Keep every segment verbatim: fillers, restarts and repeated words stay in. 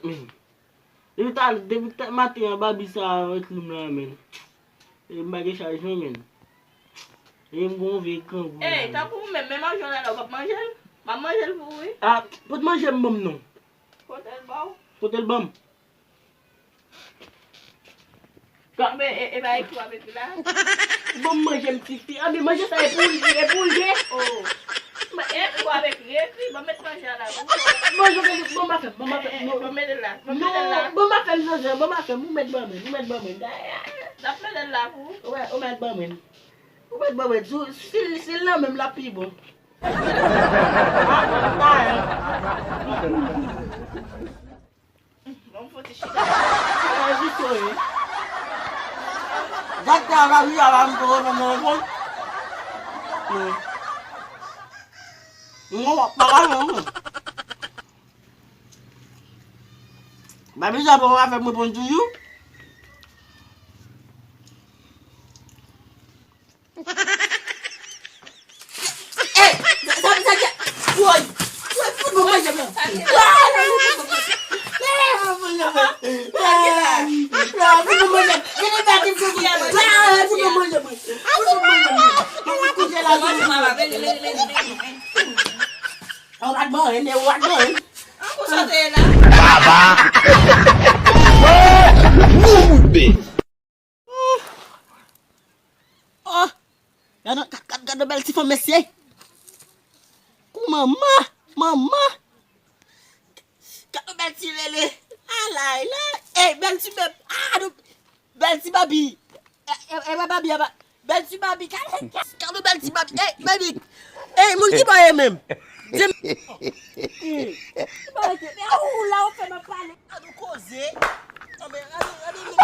Men, depi ta, depi ta maten an, Babi sa a ekri m la, men. E m pa gen chaj non, men. E m gon vye grangou la, men. Ey, tankou ou menm, men manje w la, la, w p ap manje l? M ap manje l pou ou, wi. A, pot manje m ban m non. Kote l ba w? Kote l ban m? Ka- Anben, e, e pa ekri w ap ekri la? Ban m manje m ti fi. Anben, manje sa e pou l ye, e pou l ye. Oh. Mwen, e pou w ap ekri, ekri. Ban m met manje a la pou ou. Manje, manje, bon, m pa fè, bon, m pa fè, non. Ban m mete l la, ban m mete l la. Non, bon, m pa fè m, Jean-Jean, bon, m pa fè m, ou mèt ban mwen, ou mèt ban mwen. N ap mete l la pou ou. Wè, ou mèt ban mwen. Ou mèt ban mwen, si, si, si l nan men m, l ap pi bon. Ah, non, pa, hein. Bon, m fouti chita. Ay, Victor, wi. Gad travay, wi, ala m poko nan telefòn. Hmm. Non, pa la, non. Babi sa poko ka fè m reponn toujou. Ey, sa, sa, sa, woy, woy, fout mwen manje mwen. Ah, non, non, non, non. Eh, fout mwen manje mwen. Ah, fout mwen manje mwen. Vini pa di m se ki la manje. Ah, fout mwen manje mwen. Fout mwen manje mwen. Mwen koute la. Manje mwen, vini, vini, vini, vini. Ou pa t bon, hein, ou pa t bon, hein. An pou sote la. Baba. Moube. Oh! Gad, gad, gad, gad yon bèl ti fanm, mesye! Kou manman! Manman! Gad yon bèl ti lele! Alay la! Ey, bèl ti bèb! Ah, nou, bèl ti babi! E, e, e pa babi, e pa, bèl ti babi! Gad, gad yon bèl ti babi! Ey, babi! Ey, moun ki bò ye menm? Di m. Hmm. Ki bò ye? Men ou la, ou fè m ap pale. Gad yon koze. Anben, gad yon, gad yon.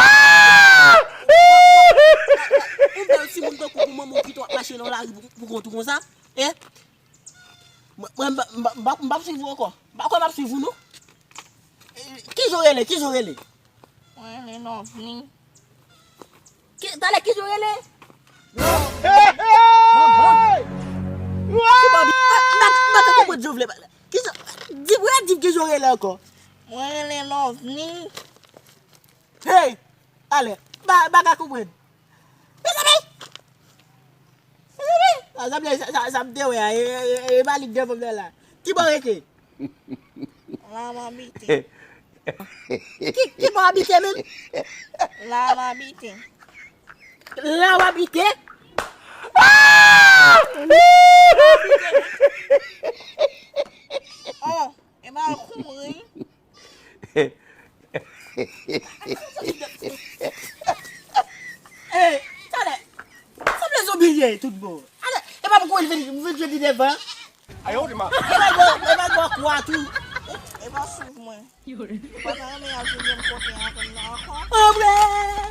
Ou bèl timoun tankou pou manman w kite w ap mache nan lari pou, pou kont ou konsa? Hein? Mwen, mwen, m pa, m pa, m pa, m p ap swiv ou ankò. M pa kwè m ap swiv ou, non. Eh, kijan w rele? Kijan w rele? Mwen rele Lovni. Ki, talè, kijan w rele? Manman. Ki bò, m pa, m pa ka konprann jan w vle pale. Kijan, di, w di m kijan w rele ankò. Mwen rele Lovni. Hey! Talè, m pa, m pa ka konprann. Mezanmi! Mezanmi! Sa, sa, sa, sa, sa m te wè a, e, e, e, e pa li k devan m nan la. Ki bò w rete? La m abite. Ki, ki bò w abite menm? La m abite. La w abite? Ah! Oh, e pa kouri. Ey, talè, sanble zonbi ye tout bon. Alè, e pa m kouri vin, vin jodi devan. Ayo, di ma. E pa bò, e pa bò kwa tou. E pa swiv mwen. Ou pa ta renmen al jwenn menm kote antann nan ankò? Anmwey!